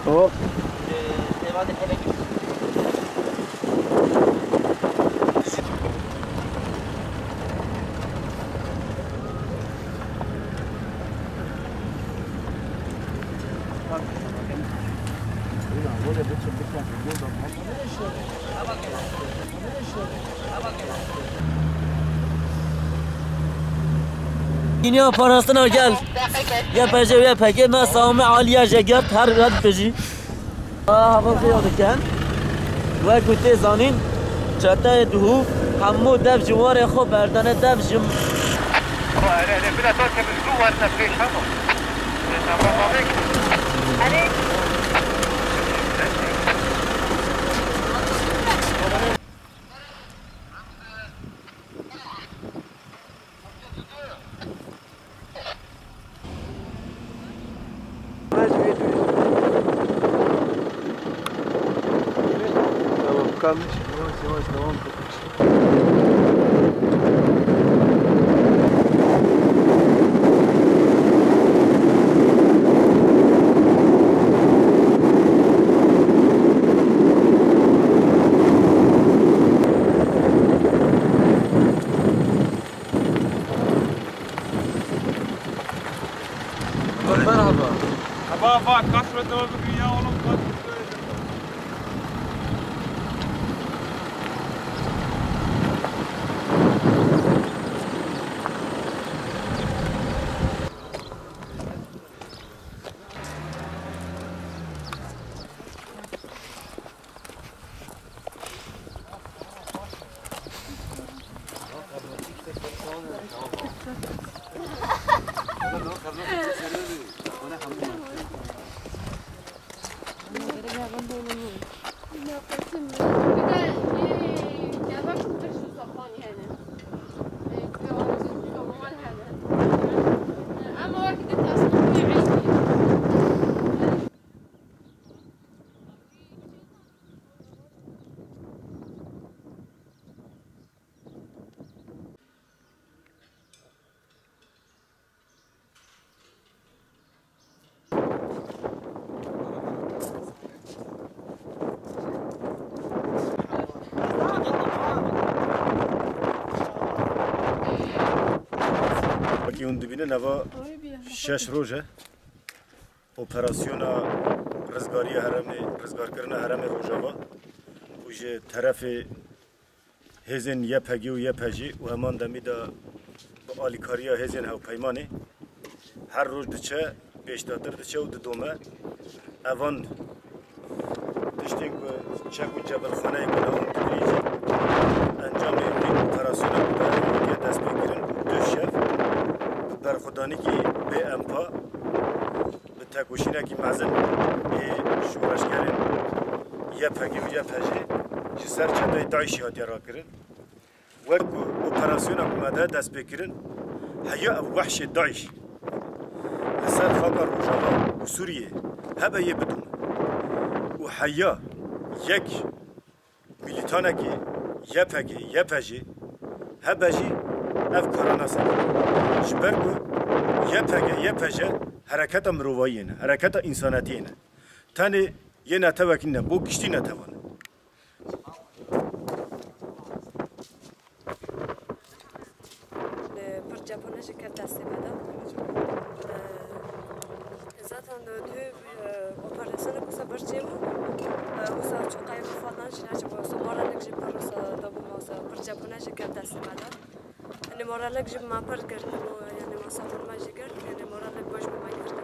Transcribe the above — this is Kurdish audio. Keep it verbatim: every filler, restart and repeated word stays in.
Hop. Dinya parastina gel. Y P G, Y P G, me sawme aliya jê girt, her red bijî. Hava vêya dikin. Wek ku tê zanîn, çeteyê Duhok hemû dev ji warê xwe berdane dev ji Tamam, kalmış. Yavaş yavaş devam. Merhaba. Hava, hava, kasra devam ediyor ya oğlum, bak. Wekî hûn dibînin, eva şeş roj e operasyona rizgariya herêmê, rizgarkirina herêmê Rojava û ji terefê hêzên Y P G û Y P J û heman demî de bi alîkariya hêzên hevpeymanê her roj diçe, pêşdatir diçe û didome. Evan tiştên ku çek û cebilxaneyê ku lewm digrî jî encamê vê operasyona ku dayê destpêkirin û du şev bi berxwedanîkî bê empa bi tekoşînekî mezin ê şoreşgerên Y P G û Y P J ji ser çeteyê DAIŞ'î hatiye rakirin. Wek ku operasyona ku me de dest pê kirin, heya ev wehşê DAIŞ li ser xaka Rojava û Sûriyê hebe yê bidome û heya yek Milîtanekî Y P G, Y P J hebe jî ev kara nase. Ji ber ku Y P G, Y P J hereketa mirovayiyê ne, hereketa însanetiyê ne. Tenê yê netewekî ne, bo giştî netewan e. Pir cephane jî ket destê me de. Zaten di, di, e, operasyonê ku se birçê bû, e, wisa çû qey falan jî neçe bû, wisa moralek jî pir wisa dabû me, wisa pir cephane jî ket destê me de. Yanî moralek jî me pir girt bû, yanî me sabûn me jî girt, yanî moralek baş bû me girt.